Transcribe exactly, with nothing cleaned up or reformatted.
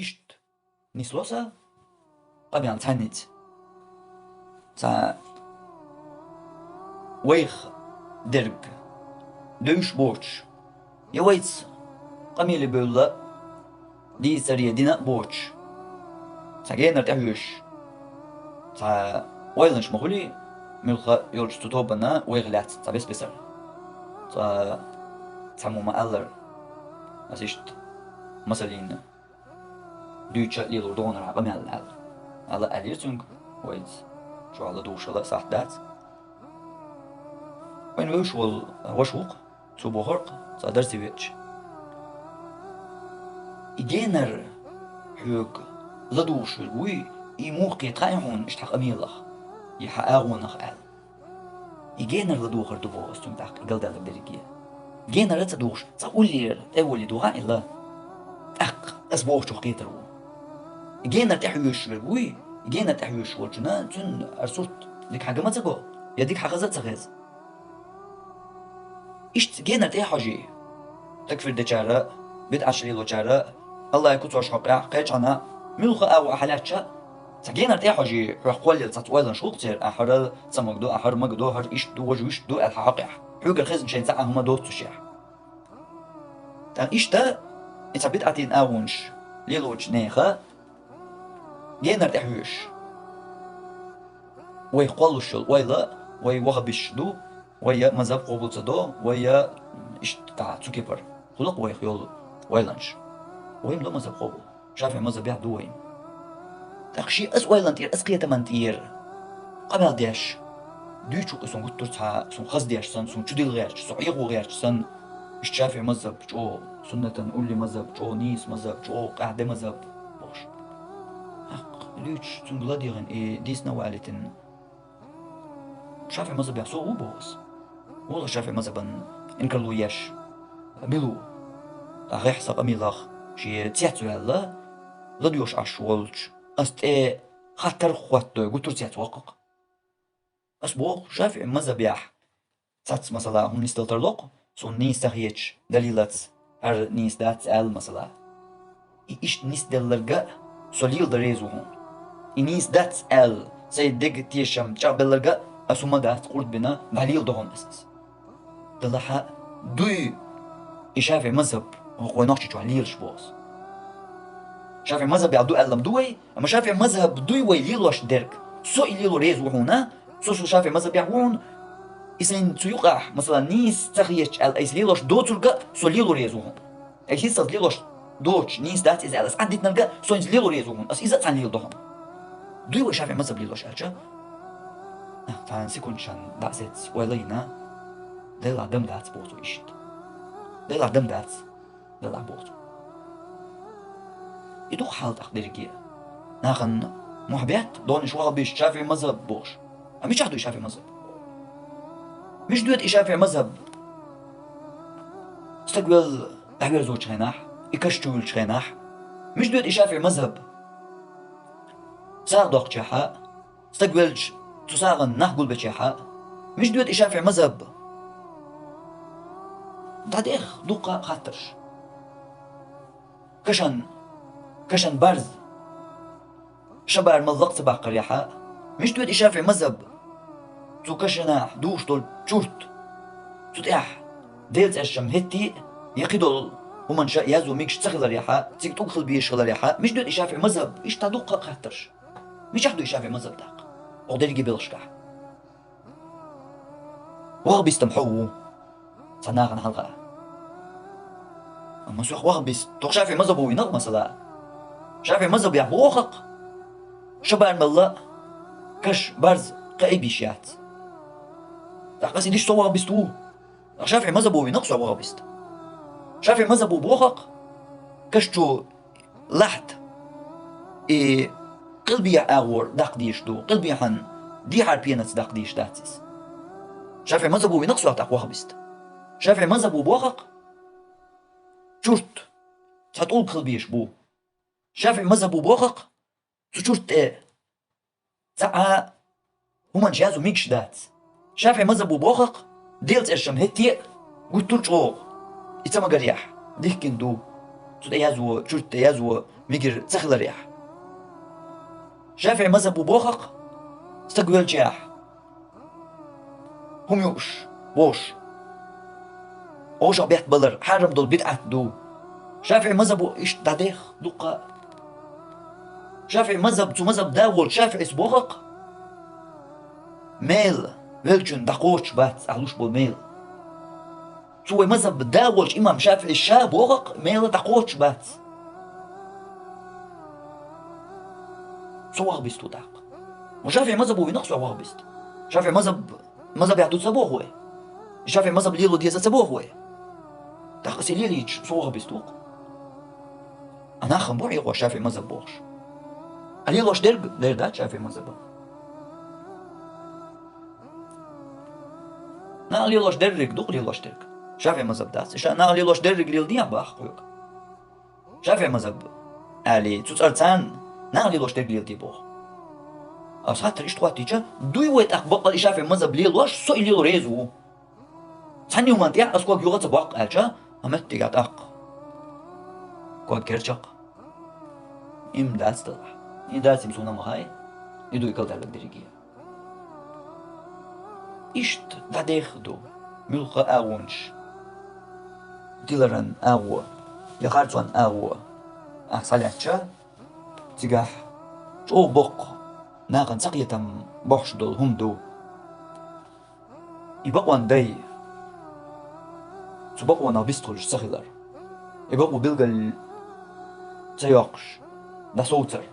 Иштта нисло са къамел цхьаьнница. Цхьа вайх дерг девзаш боцуш, я вайца къамеле бевлла дийцаре дина а боцуш, цхьа генара тӀехьоьжуш, цхьа ойланаш ма хуьлий, муьлхха а йолчу цу тобанна вайх лаьцна цхьа бес-бесара. Цкъа цхьаммо ма-аллара, аса иштта масаллина дуьйцуш а лелор ду хьуна хьан къамел аьлла. Ала аьллера цуьнга, вайца чохь ладугӀуш хила а сахьт дац. Вайна вевзаш волу ваша ву-кх, цо бохура-кх, цкъа дарсе веача: «И генара хьоьга ладугӀуш верг вуй, и муха кхета хаьий хьуна иштта хьан къамелах, я хьан агӀонах?» аьлла. «И генара ладохар ду», — боху аса цуьнга тӀаккха, и галдаьлларг дерриге. Генара а ца духуш, цкъа уллера тӀе а волий доху а хьуна. ТӀаккха аса бохучух кхетар ву. И генара тӀехьоьжуш верг вуй, и генара тӀехьоьжуш волчунна цуьнан хӀара сурт дика хьан ган ма ца го, я дика хьан хаза а ца хеза. Иштта генара тӀе а хьожий, такфир дечара а, бидӀаташ лелочара а, АллахӀан куцаш хьокъехь а, кхечхьана а, муьлхха а агӀо ахьа лаьттача а, цхьа генара тӀе а хьожий, хьох кхоллаелла цхьацца ойланаш хӀуъа церан, ахьара ца магадо, ахьара магадо, хӀара иштта ду, важа вуьшта ду аьлла хьан хьокъехь. Хьоьгара хезначеран цхьа а хӀума доццушехь. ТӀаккха иштта и цхьа бидӀатийн агӀонаш лелочу нехан генара тӀехьоьжуш, вайх кхоллалуш йолу ойла, вай ваххабисташ ду, вай я мазхӀаб къобал ца до, вай я иштта цу кепара. ХӀула-кх вайх йолу ойланаш? Вай ма до мазхӀаб къобал. ШафиӀи мазхӀабехь ду вайна. ТӀаккха шен аса ойланна тӀера, аса кхетаман тӀера къамел деш дуьйцуш ву-кх и, суна гуттар а цхьа, суна хаза деш санна, суна чудилла гӀерташ, со Ӏехо гӀерташ санна, иштта ШафиӀи мазхӀаб чӀогӀа суннатан улле мазхӀаб, чӀогӀа нийса мазхӀаб, чӀогӀа къаьхьа де мазхӀаб бохуш. ТӀаккха дуьйцуш цуьнга ладегӀина и дийцина а валийтина. ШафиӀи мазхӀабехь со а ву боху аса. Ву-кх ша ШафиӀи мазхӀабан инкарло еш. Мила ву? ТӀаккха гӀеххьа сан къамелах шен цец а ваьлла, ладоьгӀуш Ӏаш волчу аса тӀе хаттар а хӀоттадой, гуттар а цец воккху-кх. Ас боху, ШафиӀи мазхӀабехь цац, масала, хӀума нисдала тарло-кх, суна нийса ца хеташ далилаца, хӀара нийса дац аьлла, масала. И иштта нисделларг а со леладан реза ву хьуна. И нийса дац аьлла, сайн деган тешам чӀагӀбелларг а аса хӀума дац къурд бина, дӀалеладо хьуна аса иза. Делахь а дуй и ШафиӀи мазхӀаб хӀокху вай Нохчийчохь лелаш боху аса. ШафиӀи мазхӀабехь ду аьлла-м ду вай, амма ШафиӀи мазхӀаб дуй вай лелош дерг. Со и лело реза ву хьуна, со шу ШафиӀи мазхӀабехь ву хьуна, и сайна цу юкъахь, масала, нийса ца хеташ аьлла, айса лелош доцург а со лело реза ву хьуна. Айса хӀинца аса лелош доцуш, нийса дац иза аьлла, аса Ӏадитинарг а со хӀинца лело реза ву хьуна, аса иза а цхьаьна леладо хьуна. Дуй вай ШафиӀи мазхӀаб лелош аьлча, нах цхьана секундашна дӀа а сецна ойла а йина, Делахь дам дац боху цо иштта. Делахь дам дац. Делахь боху цо. И ду-кх хьал тӀаккха дерриге а. Нахана мохь бетта, донаш ваххабисташ, ШафиӀи мазхӀаб бохуш. А мичахь ду и ШафиӀи мазхӀаб? Мича доьду и ШафиӀи мазхӀаб? Стаг велла дӀаверзочу хенахь, и каш чу вуьллучу хенахь. Мича доьду и ШафиӀи мазхӀаб? СагӀа доккхучехь а, стаг велча, цу сагӀана нах гулбечехь а. Мича доьду и ШафиӀи мазхӀаб? ДӀадеха дуккха а хаттарш. Кашан, кашан барз, шабар мала лакха ца баккхарехь а. Мича доьду и ШафиӀи мазхӀаб? Цу кашанахь духуш долу чурт, цу тӀехь Делан цӀершам хӀетте а, я кхидолу хӀуманаш а язо мегаш ца хиларехь а, цига тӀулг хила безаш хиларехь а. Мича доьду и ШафиӀи мазхӀаб? Иштта дуккха а хаттарш. Мичахь ду и ШафиӀи мазхӀаб тӀаккха хӀокху дерриге белхашкахь? ВаххабистӀ-м хьо ву, цхьа нахана хьалха. Амма со ваххабист, тхо ШафиӀи мазхӀабо вина-кх, масала. ШафиӀи мазхӀабехь боху-кх, шабар мала а, каш, барз кхаъ а бийш яц. ТӀаккха аса и дича со ваххабист ву. ШафиӀи мазхӀабо вина-кх со ваххабист. ШафиӀи мазхӀабо боху-кх, каш чу лахьт, и къилбехьа агӀор даккха дезаш ду, къилбехьан дехьара пенаца даккха дезаш дац иза. ШафиӀи мазхӀабо вина-кх со тӀаккха ваххабист. ШафиӀи мазхӀабо боху-кх, чурт цхьа тӀулг хила безаш бу. ШафиӀи мазхӀабо боху-кх, цу чурт тӀе цхьа а хӀуманаш язо мегаш дац. ШафиӀи мазхӀабо боху-кх, Делан цӀершам хӀетте а гуттар а чӀогӀа и ца магарехь дихкина ду. Цу тӀе язво, чурт тӀе язво мигир ца хиларехь. ШафиӀи мазхӀаб ву боху-кх стаг велчахь, хӀума юуш, бохуш, вовшах бетта балар хьарам долу бидӀат ду. ШафиӀи мазхӀаб ву иштта дӀадех дуккха. ШафиӀи мазхӀаб, цу мазхӀаб да волчу ШафиӀис боху-кх, мела веллачун дӀакхочуш бац ахь луш болу мела. Цу вай мазхӀаб да волчу имам ШафиӀис ша боху-кх, мела дӀакхочуш бац. Со ваххабист ву тӀаккха. Ма ШафиӀи мазхӀаб ву вина-кх со ваххабист. ШафиӀи мазхӀаб, мазхӀабехь ду ца боху вай. ШафиӀи мазхӀаб лело деза ца боху вай. ТӀаккха аса и лелийча, со ваххабист ву-кх. А нах хӀун бу хьехош ШафиӀи мазхӀаб бохуш? А лелош дерг дер дац ШафиӀи мазхӀабан? Нах лелош дерриг ду-кх лелош дерг. ШафиӀи мазхӀаб дац. Ша нах лелош дерриг леладехьа боху хьоьга. ШафиӀи мазхӀаб аьлла, цу цӀарца нах лелош дерг леладе боху. Аса хаттар иштта хӀоттийча, дуй вай тӀаккха баккъал и ШафиӀи мазхӀаб лелош, со и лело реза ву. Цхьанна хӀуманна тӀехь аса ког юха а ца боккху аьлча, а меттигехь тӀаккха ког керчакх. Имма дац далахь. И дац имма суна ма хаьа, и ду и калдаллаг дерриге. Иштта дӀадехха ду муьлхха а агӀонаш. Тиларан агӀо, я харцонан агӀо ахь схьалаьцча, цигахь чӀогӀа боккха нахана цакхетам бохьуш долу хӀума ду. И бакъонан дай, цу бакъонах бистхуьлуш ца хилар, и бакъо билгал ца йоккхуш, дӀасовцар.